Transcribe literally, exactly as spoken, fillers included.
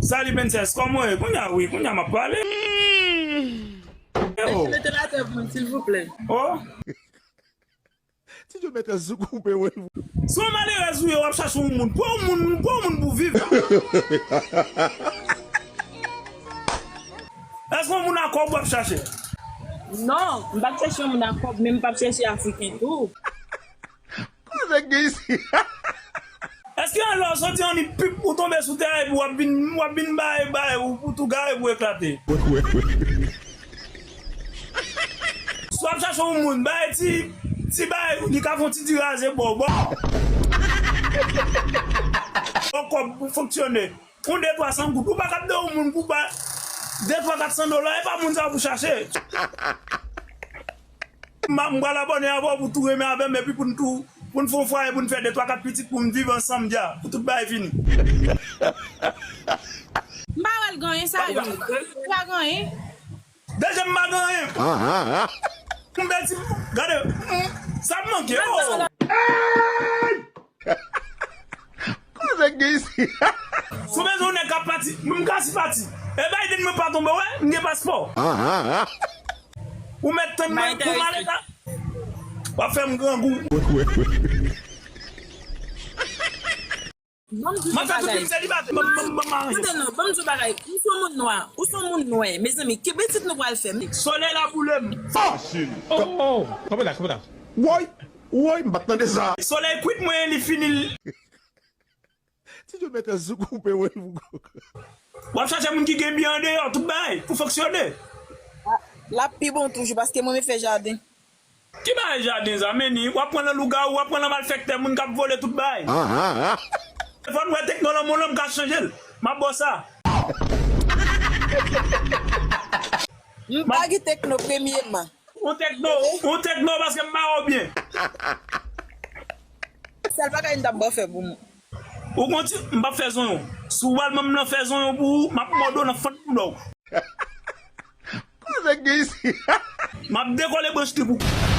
Salut Princess, kòman w ye? Kounye a wi, kounye a m ap pale. Yo. Mesye, mete l atè pou mwen, silvouplè. Oh. Ti Djo mete sou koupe wi. Si w malerèz ou ye, w ap chache yon moun. Pran yon moun, pran yon moun pou viv. Èske yon moun a kòb w ap chache? Non, m p ap chèche yon moun a kòb, men m p ap chèche Afriken tou. Koze k gen isi? Èske yon lè w soti annik pip ou tonbe sou tè epi w ap vin, w ap vin bay, bay, ou, ou tou gare pou eklate? Si w ap chache yon moun, bay ti, ti bay, li ka fè yon ti diraze bò, bò. Yon kòb pou fonksyone. Yon de twa san goud. Ou pa ka ap de yon moun pou bay de twa kat san dola, e pa moun sa pou chache. M a, m pral abòne avè w pou tou renmen avè m, epi pou n tou, pou n fè yon fwaye, pou n fè de twa kat pitit, pou n viv ansanm dja, pou tout bagay fini. M pa wè l gen anyen sa yo. M pa gen anyen. Dezyèm m pa gen anyen. M bèl ti, gade, mm, sa ap manke, oh. Koze k gen isi? Si w bezwen yon nèg k ap pati, m ka si pati. E Biden mwen pa tonbe, wè, m gen paspò. Ou mèt tann mwen pou maleta. W ap fè m grangou. Ban m di w yon bagay. Tande non, ban m di w yon bagay. Tande non, ban m di w yon bagay. Ou se yon moun nwa. Ou se yon moun nwè. Mezanmi, ki betiz nou pral fè? Solèy la boule m. Fasil. Oh, oh, oh. Kanpe la, kanpe la. Woy, woy, m pa t tande sa. Solèy kwit mwen, li fini. Ti Djo mete sou koupe wi. W ap chache moun ki gen byen andeyò, tout bagay, pou fonksyone. L ap pi bon toujou, paske mwen menm fè jaden. Ki bagay jaden sa, menni? W ap pran nan lougawou, w ap pran nan malfèktè, moun k ap vole tout bagay. Fò n wè tekno lan mwen lan, m ka chanje l. M ap ba w sa. M pa gen tekno premyèman. Ou tekno, ou tekno paske m ba w byen. Sèl bagay m t ap ba w fè pou mwen. Ou konn ti, m p ap fè zonyon. Si w al manm nan fè zonyon pou ou, m ap mòde w nan fant bouda w. Koze k gen isi? M ap dekole branch trip ou.